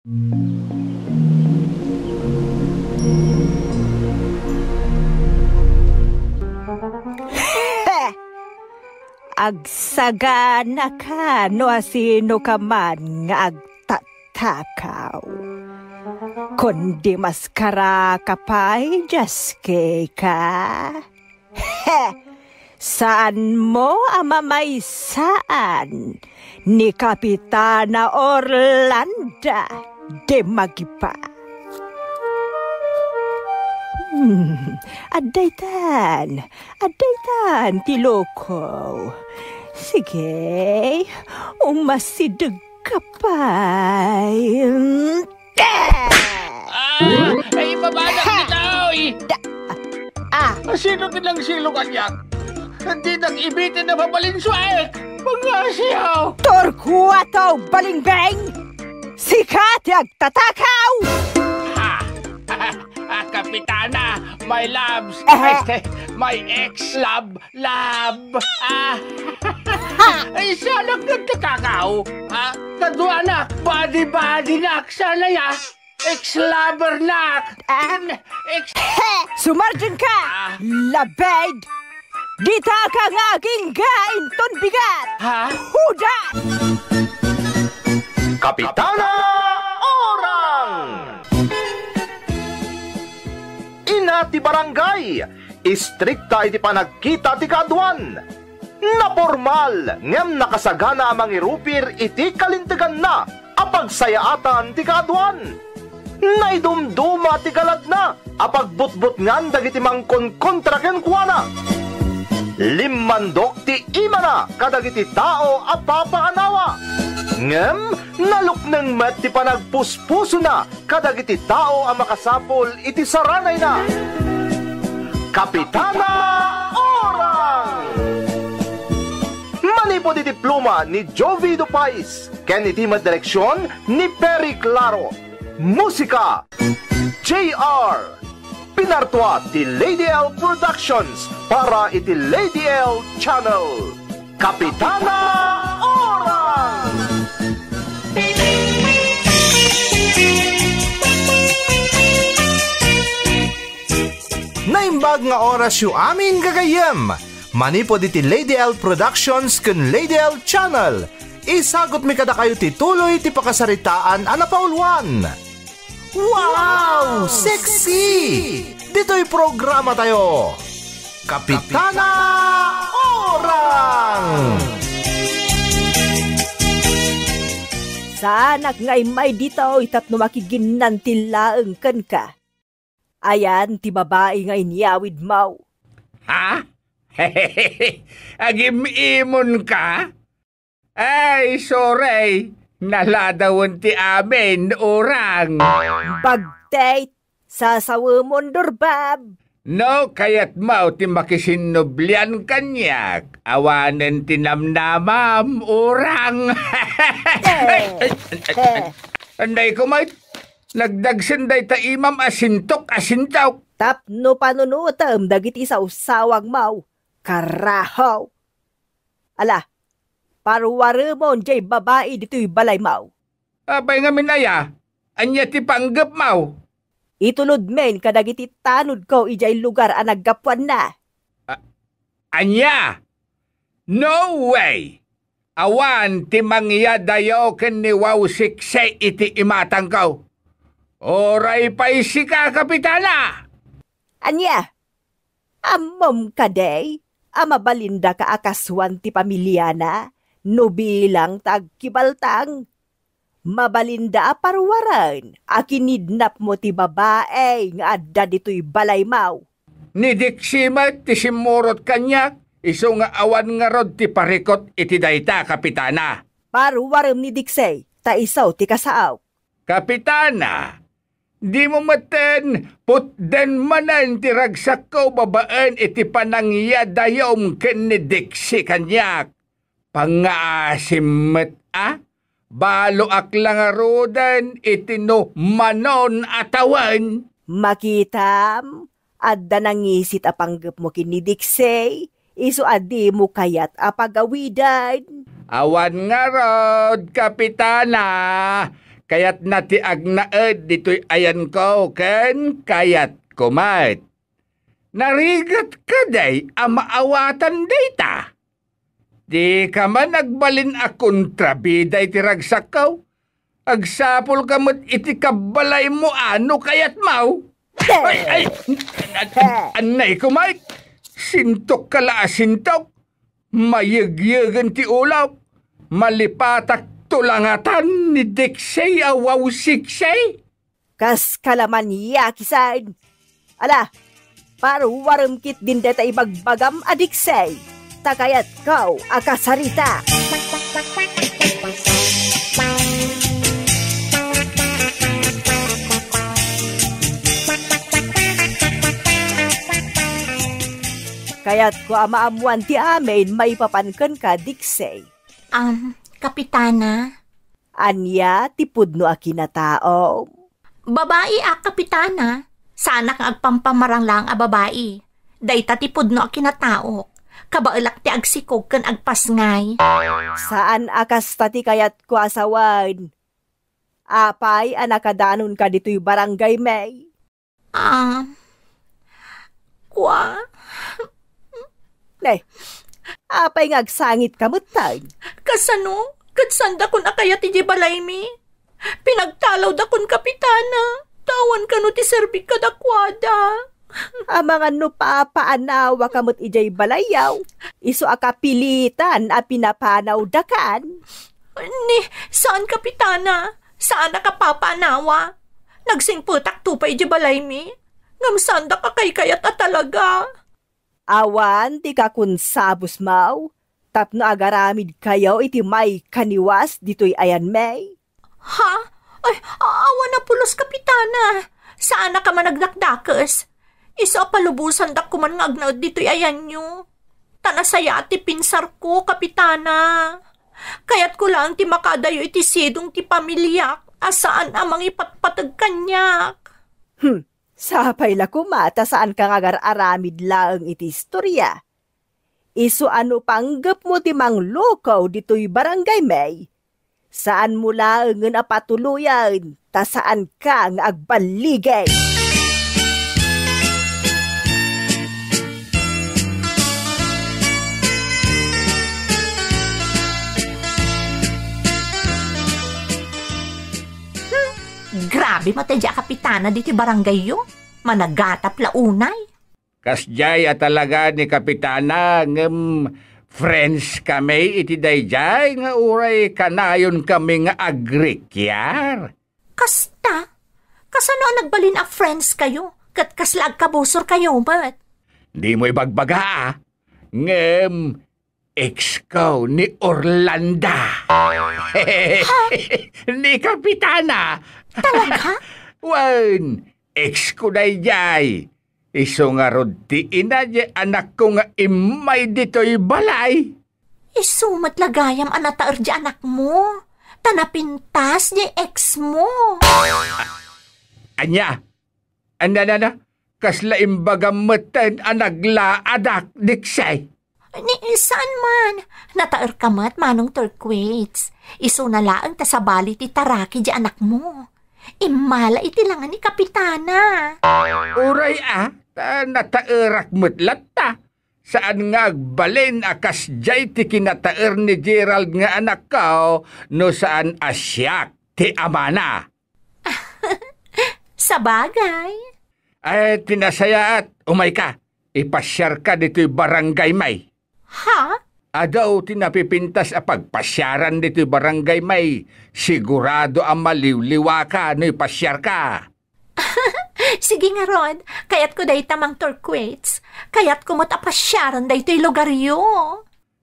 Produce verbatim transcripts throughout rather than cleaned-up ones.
Heh! Agsaganaka no asinoka man nga agtatakaw. Kundi maskaraka pay, Jaskeka. Heh! Saanmo a mamaysaan ni Kapitana Orlanda de Magipa. Hmm, addaytan, addaytan ti loko. Sige, umasideg ka pay. Ah! Ay, ibaba na kita, oy! Da-, ah. Sino ti nangsilukan yak? Di nag-ibiti na mabalinsuek! Mga siyaw! Torkuato, balingbeng! Sika ti agtatakaw! Ha! Ah, Kapitana, my loves, Aha. Este, my ex-love, love, ah. Ha! Ay, siya nagtatakaw, ah. Kaduanak, body-body nak, sana ya. Ex-lover nak. Ah. Ex- Sumardeng ka, Ah. labed! Dita ka nga agingga inton bigat! Ha? Huda! Kapitana Orang! Ina ti barangay, istrikta iti panagkita ti kaaduan. Napormal ngem nakasagana a mangirupir iti kalinteganna a pagsayaatan ti kaaduan. Naidumduma ti galadna a pagbutbutngan dagiti mangkonkontra kenkuana. Limmandok ti imana kadagiti tao a papaanawa. Ngem nalukneng met ti panagpuspusona kadagiti tao a makasapul iti saranayna. Kapitana Orang! Manipud iti pluma ni Jovi Dupais ken iti met direksion ni Perry Claro. Musika, J R. Pinartua ti Lady L Productions para iti Lady L Channel. Kapitana Orang! Naimbag nga orasyo amin, gagayyem! Manipud iti Lady L Productions ken Lady L Channel, isagutmi kadakayo ti tuloy ti pakasaritaan a napauluan. Wow! Sexy! Ditoy programa tayo, Kapitana Orang! Saanak nga immay ditoy tapno makiginnan ti laeng kenka. Ayan ti babai nga inyawidmo. Ha? Agim-imon ka? Ay, sorry. Naladawen ti amin, Orang. Bagtit, sasawemon, Dorbab. No kayatmo ti makisinnublian kaniak, awanen ti namnamam, Orang. Eh, Ay, ay, ay, ay. eh. Anday ko, mait. Nagdagsen dayta imam a sintok a sintok. Tapno panunotem dagiti sawsawagmo, karahaw. Ala, parwaremon jay babai ditoy balaymo. Apay ngamin aya? Ania ti panggepmo? Itulodmin kadagiti tanodko idiay lugar a naggapuanna. A-, ania? No way! Awan ti mangyadayo ken ni Wow Siksi iti imatangko. Uray pay sika, Kapitana! Ania? Ammom kadi a mabalindaka a kasuan ti pamiliana no bilang ta agkibaltang? Mabalinda a parwaren a kinidnapmo ti babai nga adda ditoy balaymo. Ni Diksi met ti simmurot kaniak, isu nga awan ngarud ti parikut iti dayta, Kapitana. Parwarem ni Diksi, ta isu ti kasaok. Kapitana, dimo metten putden manen ti ragsakko babaen iti panangyadayom ken ni Diksi kaniak. Pangngaasim met a, baloak la ngaruden iti no manon a tawen. Makitam, adda nangisit a panggepmo ken ni Diksi, isu a dimo kayat a pagawiden. Awan ngarud, Kapitana, Kayatna ti agnaed ditoy ayanko ken kayatko met. Narigat kadi a maawatan dayta? Dika man agbalin a kontrabida iti ragsakko. Agsapulka met iti kabbalaymo a no kayatmo. Ay, ay, an-, an-, annay ko, Mike. Sintok ka la a sintok. Mayegyegen ti ulok. Malipatak tulangatan ni Dixie a wawsiksi. Kas kalaman yakisan. Ala, paruarem ketdin dayta ibagbagam a Dixie, ta kayatko a kasarita. Kayatko a maammuan ti amin maipapan kenka, Dixie. Um, Kapitana? Ania ti pudno a kinataom? Babai a, Kapitana. Saanak nga agpampamarang laeng a babai. Dayta ti pudno a kinataok. Kabaelak ti agsikog ken agpasngay. Saan a kasta ti kayatko a sawen. Apay a nakadanonka ditoy barangay, May? Ah, kua? Ne, apay nga agsangitka metten? Kasano? Ket saandakon a kayat idiay balaymi? Pinagtalawdakon, Kapitana. Ta awan kano ti serbik kadakuada. Amangan no papaanawaka met idiay balayyo, isu a kapilitan a pinapanawdakan. Ni, saan, Kapitana. Saanak a papaanawa. Nagsingpetakto pay idiay balaymi. Ngem saandak a kaykayat a talaga. Awan ti kakonsabusmo tapno agaramidkayo iti maikaniwas ditoy ayanmi. Ha? Ay, a-, awan a pulos, Kapitana. Saanak a managdakdakes. Isu a palubosandak koman nga agnaed ditoy ayanyo. Ta nasayaat ti pinsarko, Kapitana. Kayatko laeng ti makaadayo iti sidong ti pamiliak a saan a mangipatpateg kaniak. Hmm, sapay la koma ta saanka nga agar-aramid laeng iti istoria. Isu a no panggepmo ti manglukaw ditoy barangay, May, saanmo laengen a patuloyen ta saanka nga agballigi. Hmm, grabe met a kapitana ditoy barangayyo. Managatap la unay. Kasdiay a talaga ni Kapitana, ngem friends kami iti daydiay nga uray kanayon kami nga agrikyar. Kasta? Kasano a nagbalin a friends kayo? Ket kasla agkabusor kayo met? Dimo ibagbaga, a. Ngem, ex ko ni Orlanda. Ha? Ni Kapitana. Talaga? Wen, ex ko daydiay. Isu ngarud ti ina diay anakko nga immay ditoy balay. Isu met la gayam a nataer diay anakmo, ta napintas diay ex mo. Ania? Ania, ania, ania? Kasla imbagam metten a naglaadak, Dixie? Ni, saan man. Nataerka met, Manong Turquets. Isuna laeng ta sabali ti taraki diay anakmo. Immala iti langa ni Kapitana. Uray a, ta nataerak met latta. Saan nga agbalin a kasdiay ti kinataer ni Gerald nga anakko no saan a siak ti amana. Sabagay. Ay, ti nasayaat, umayka. Ipasiarka ditoy barangay, May. Ha? Adu ti napipintas a pagpasiaran ditoy barangay, May. Sigurado a maliwliwaka no ipasiarka. Sige ngarud, kayatko dayta, Mang Turquets. Kayatko met a pasiaran daytoy lugaryo.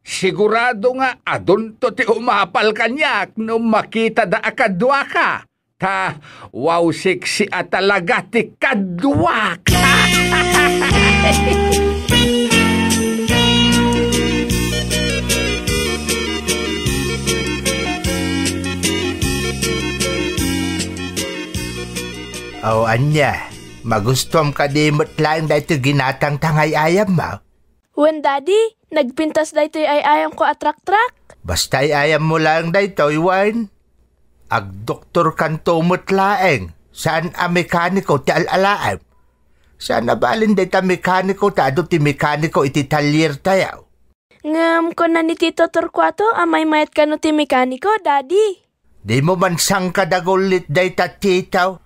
Sigurado nga adunto ti umapal kaniak no makitada a kaduaka. Ta, wow, sexy a talaga ti kaduak. O ania, magustuam kadi met laeng daytoy ginatangtangay-ayam mo? Wen, Daddy, nagpintas daytoy ay-ayamko a traktak. Basta ay-ayammo laeng daytoy, wen? Agdoktorkanto met laeng, saan a mekaniko ti al-alaem. Saan a balin dayta mekaniko ta adu ti mekaniko iti talyer tayo. Ngem kuna ni Tito Torcuato a maymayat kano ti mekaniko, Daddy. Dimo man sangkadagullit dayta, Tito.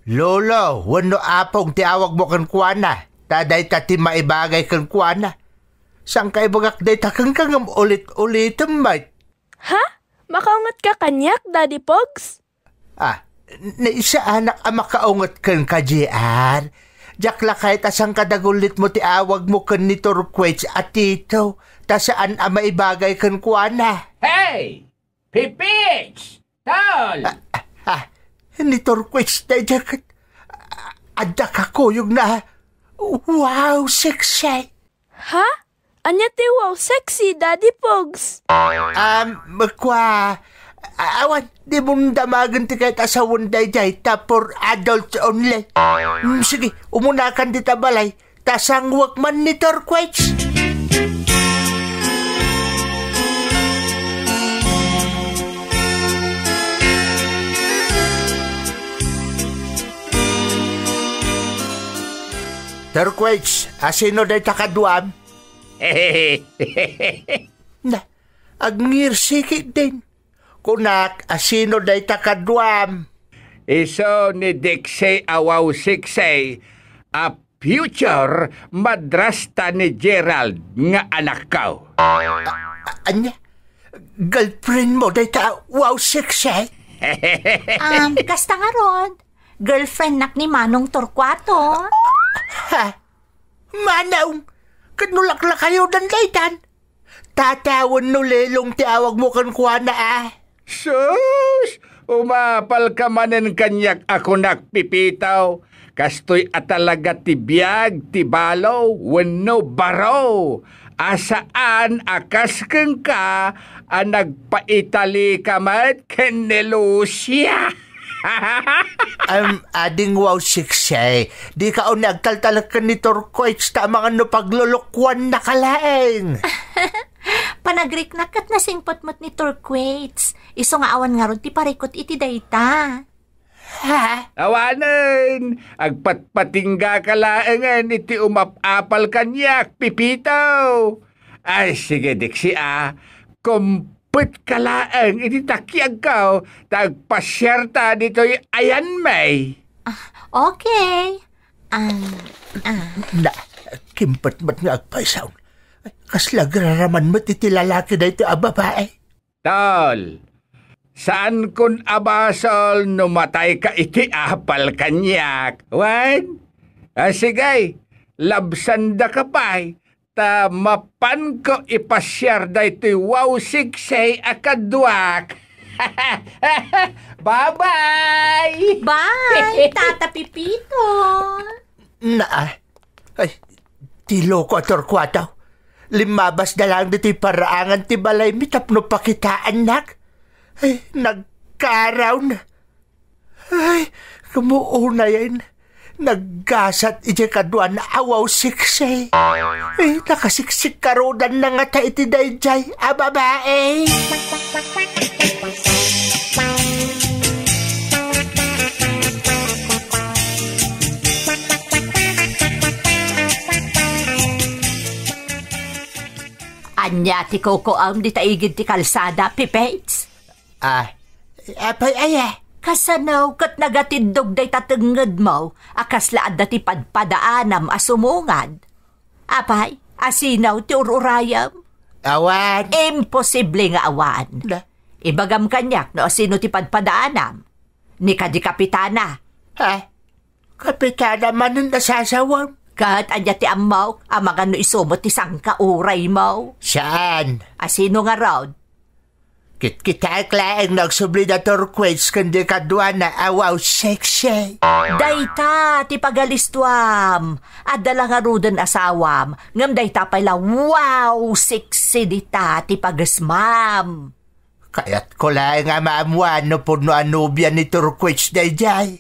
Lolo wenno apong ti awagmo kenkuana, ta dayta ti maibagay kenkuana. Sangkaibagak dayta kenka ngem ulit-ulitem met. Ha? Makaungetka kaniak, Daddy Pogs? Ah, naisaanak a makaunget kenka, J R. Diak lakay ta sangkadagullitmo ti awagmo ken ni Torquets a Tito, ta saan a maibagay kenkuana. Hey! Pipits! Tol! Ah, ah, ah, ni Torquets daydiay ket, ah, adda kakuyogna. Wow, sexy! Ha? Ania ti wow sexy, Daddy Pogs? Um, kua, a-, awan, di mo damagen ti kayat a sawen daydiay, ta for adults only. Mm, sige, umunakan dita balay, ta sangwek man ni Torquets. Torquets, asino dayta kaduam? Na, agngirsikidin. Kunak, asino dayta kaduam? Isu ni Dixie a wow sexy a future madrasta ni Gerald nga anakko. A-, ania? Girlfriend mo dayta wow sexy? Um, kasta ngarud, girlfriend nak ni Manong Torquato. Ha? Manong, ket no laklakayo dan daytan? Tata wenno Lelong ti awagmo kenkuana a? Sus! Umapalka manen kaniak a kunak, Pipito. Kastoy a talaga ti biag ti balo wenno baro a saan a kas kenka a nagpaitalika met ken ni Lucia. Am, ading wow sexy. Dika unay agtaltalek ken ni Torquets ta amangan no paglulukuannaka laeng. Panagriknak ket nasingpet met ni Torquets. Isu nga awan ngarud ti parikut iti dayta. Ha? Awanen, agpatpatinggaka laengen iti umap-apal kaniak, Pipito. Ay, sige, Dixie, a. Kum- Petka laeng iti takiagko ta agpasiarta ditoy ayanmi. Ah, okay. Ah, ah. Na, kimpet met nga agpaysaon. Ay, kasla agraraman met iti lalaki daytoy a babae. Tol, saankon a basol no matayka iti apal kaniak. Wen? Ah, sige, labsandaka pay, ta mapanko ipasiar daytoy wow sexy a kaduak. Bye-bye! Bye, Tata Pipito! Naa, ay, ti loko a Torquato. Limmabasda laeng ditoy paraangan ti balaymi tapno pakitaannak. Ay, nagkaraon. Ay, kumuunayen. Naggasat idiay kaduana a wow sexy. Ay, nakasiksik karudan na ngata iti daydiay a babae. Ania ti kukuam dita igid ti kalsada, Pipits? Ah, apay aya? Kasano ket nagatiddog dayta tengngedmo a kasla adda ti padpadaanam a sumungad? Apay, asino ti ur-urayem? Awan. Imposible nga awan. Da? Ibagam kaniak no asino ti padpadaanam. Ni kadi kapitana. Ha? Kapitana manen a sasawem. Ket ania ti ammok, amangan no isu met ti sangkauraymo? Saan? Asino ngarud? Kitkitaek laeng no agsubli da Torquets ken di kaduana a wow sexy. Dayta ti pagalistuam. Adda la ngaruden asawam, ngem dayta pay la wow sexy dita ti pagesmam. Kayatko laeng a maammuan no pudno a nobia ni Turquets daydiay.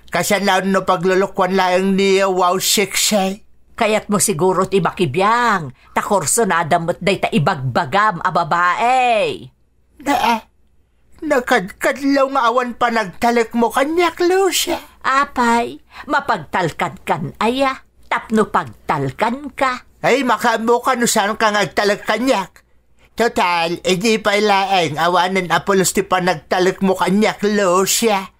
Kasano no paglulukuan laeng ni wow sexy? Kayatmo siguro ti makibiang, ta kursunada met dayta ibagbagam a babae. Naa, Nakadkadlaw nga awan panagtalekmo kaniak, Lucia. Apay, mapagtalkadkan aya tapno pagtalkanka? Ay, makaammoka no saanka nga agtalek kaniak. Total, idi pay laeng awanen a pulos ti panagtalekmo kaniak, Lucia.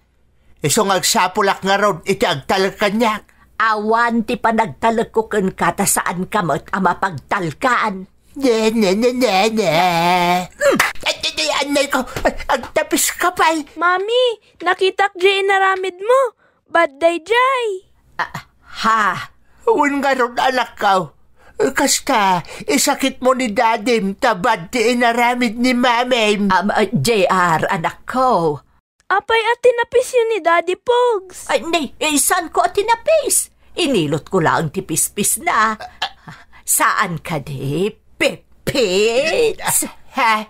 Isu nga agsapulak ngarud iti agtalek kaniak. Awan ti panagtalekko kenka ta saanka met a mapagtalkan. Ne, ne, ne, ne, ne. Hmm. Ay, ay, ay, anay ko. Ay, agtapis ka pay. Mami, nakitak jay inaramid mo. Bad dayjay. Ah, ha? Wen ngarud, anakko. Kasta, isakit mo ni dadim ta bad ti inaramid ni mamim. Um, uh, J R, anakko. Apay a tinapisyo ni Daddy Pogs? Ay, nay, eh, saan ko a tinapis? Inilot ko lang ti pispis na. Saan kadi, pipits? Ha?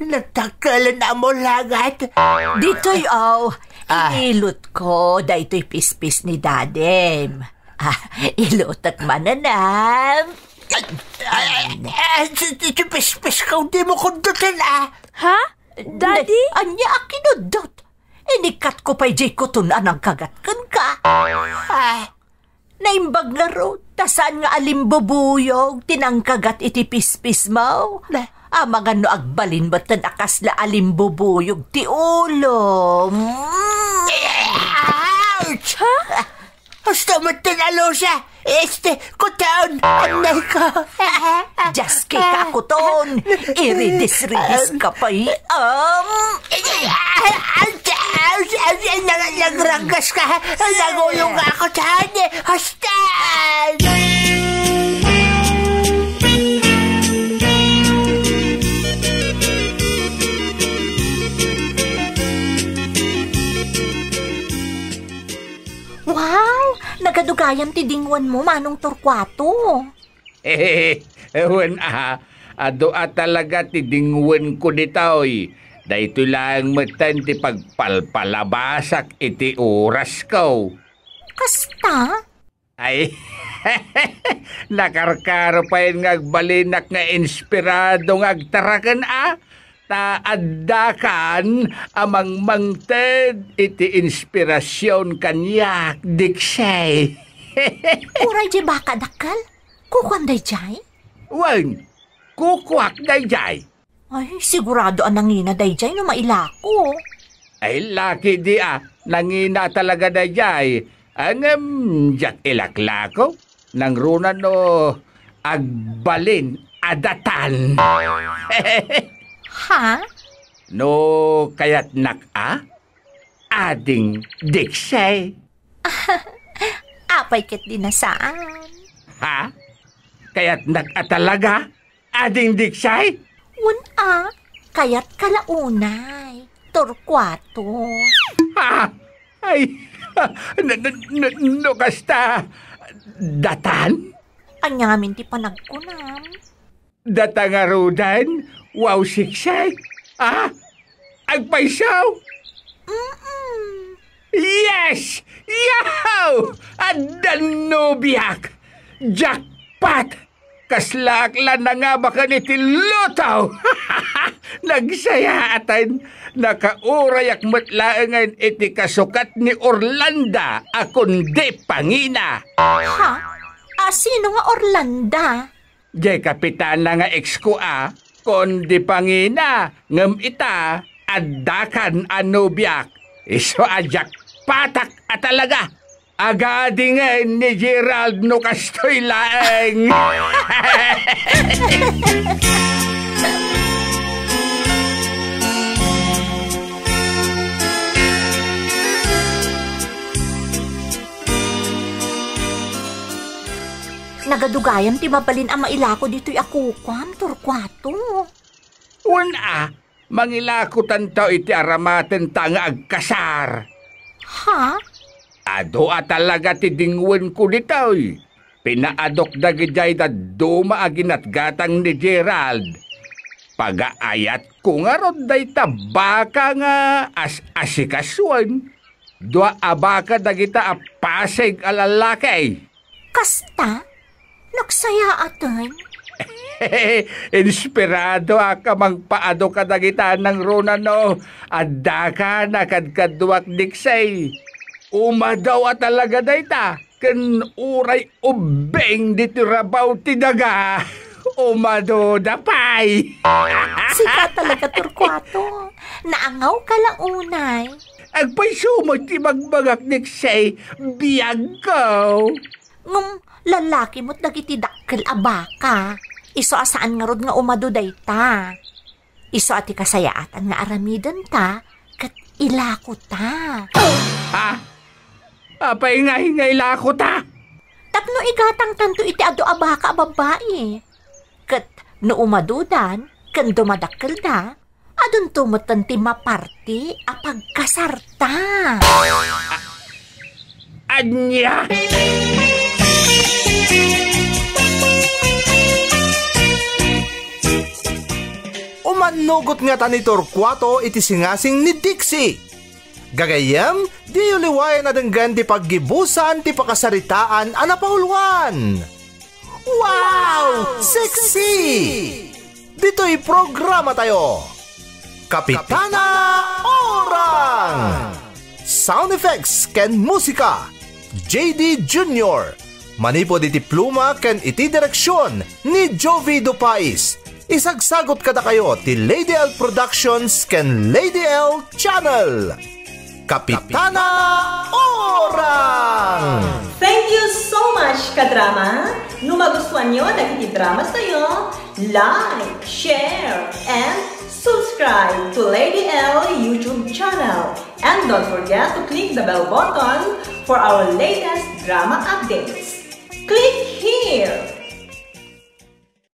Nagtakkelan a mo lagat? Ditoy, aw. Ah. Inilot ko, daytoy pispis ni Dadem. Ah, ilutek mananam. Ay, ay, ay, ay, ti, ti, ti pispis ko, di mo kundutan, ah. Ha? Daddy? Nay, ania a kinuddot? Inikkat ko pay jay kuton a nangkagat kenka. Ah. Naimbag ngarud, ta saan nga alimbubuyog ti nangkagat iti pispis mo? Na. Amangan no agbalin metten a kasla alimbubuyog ti ulom. Ouch! Ha? Hasta metten a Lucia! Este, kuton! Anay ko! Just kika kuton! Iridis-ridis ka pay, um. Nag-, nagranggas ka! Naguyong ako saan! Hasta! Wow! Nagadugayam ti dingwen mo, Manong Torcuato. Wen a, adu a talaga ti dingwenko ditoy. Daytoy laeng metten ti pagpalpalabasak iti orasko. Kasta? Ay, nakarkaro payen nga agbalinak nga inspirado nga agtaraken a, ta addakan a mangmangted iti inspirasion kaniak, Dixie. Uray jay baka, dakkel? Kukuam dayjay? Wen, kukuak dayjay. Ay, sigurado a nangina dayjay no mailako. Ay, laki di a, nangina talaga dayjay. Ngem, diak ilaklako, nangruna no agbalin a datan. Ha? No kayatnak a, ading Dixie. Apay ket di na saan? Ha? Kayatnak a talaga? Ading Dixie? Wen a, kayat ka la unay, Torcuato. Ah! Ay, na, na, na, no kasta, datan? Aniamin ti panagkunam? Data ngaruden? Wow, siksik! Ah? Agpayso? Mm-mm. Yes! Yahoo! Addan no biak! Jackpot! Kaslaak la nangabakan iti lotto! Nagsayaaten, nakaurayak met laengen iti kasukat ni Orlanda a kundi pangina. Ha? A, sino nga Orlanda? Jay kapitana nga ex ko a, kundi pangina, ngem ita, addakan a nobiak. Isu a jackpotak a talaga. Agadingen ni Gerald no kastoy laeng. Nagadugayam ti mabalin a mailako ditoy a kukuam, Torcuato. Wen a, mangilakotanto iti aramatenta nga agkasar. Ha? Adu a talaga ti dingwenko ditoy. Pinaadok dagidiay dadduma a ginatgatang ni Gerald. Pagaayatko ngarud dayta baka nga as-asikasuen. Dua a baka dagita a pasig a lallaki. Kasta? Nagsayaaten? Inspirado a ka mangpaadu kadagita nangruna no. Addaka nakadkaduak, Dixie. Umadaw a talaga dayta, ken uray ubbing ditoy rabaw ti daga, umaduda pay. Sika talaga, Torcuato. Naangaw ka la unay. Agpayso met ti bagbagak, Dixie, biagko. Ngem, lalaki met dagiti dakkel a baka. Isu a saan ngarud nga umadu dayta. Isu a ti kasayaatan nga aramidenta ket ilakota. Ha? Apay ngay nga ilakota? Tapno igatangtanto iti adu a baka a babbai. Ket no umadudan ken dumadakkelda, adunto metten ti maparti a pagkasarta. Ania? Umannugot ngata ni Torcuato iti singasing ni Dixie. Gagayyem, diyo liwayan a denggen ti paggibusan ti pakasaritaan a napauluan. Wow! Sexy! Ditoy programa tayo. Kapitana Orang! Sound effects ken musika, J D Junior. Manipud iti pluma ken iti direksyon ni Jovi Dupais. Isagsagot kadakayo ti Lady L Productions ken Lady L Channel. Kapitana Orang! Thank you so much, kadrama! No magustuanyo dagiti drama tayo, like, share, and subscribe to Lady L YouTube channel. And don't forget to click the bell button for our latest drama updates. Click here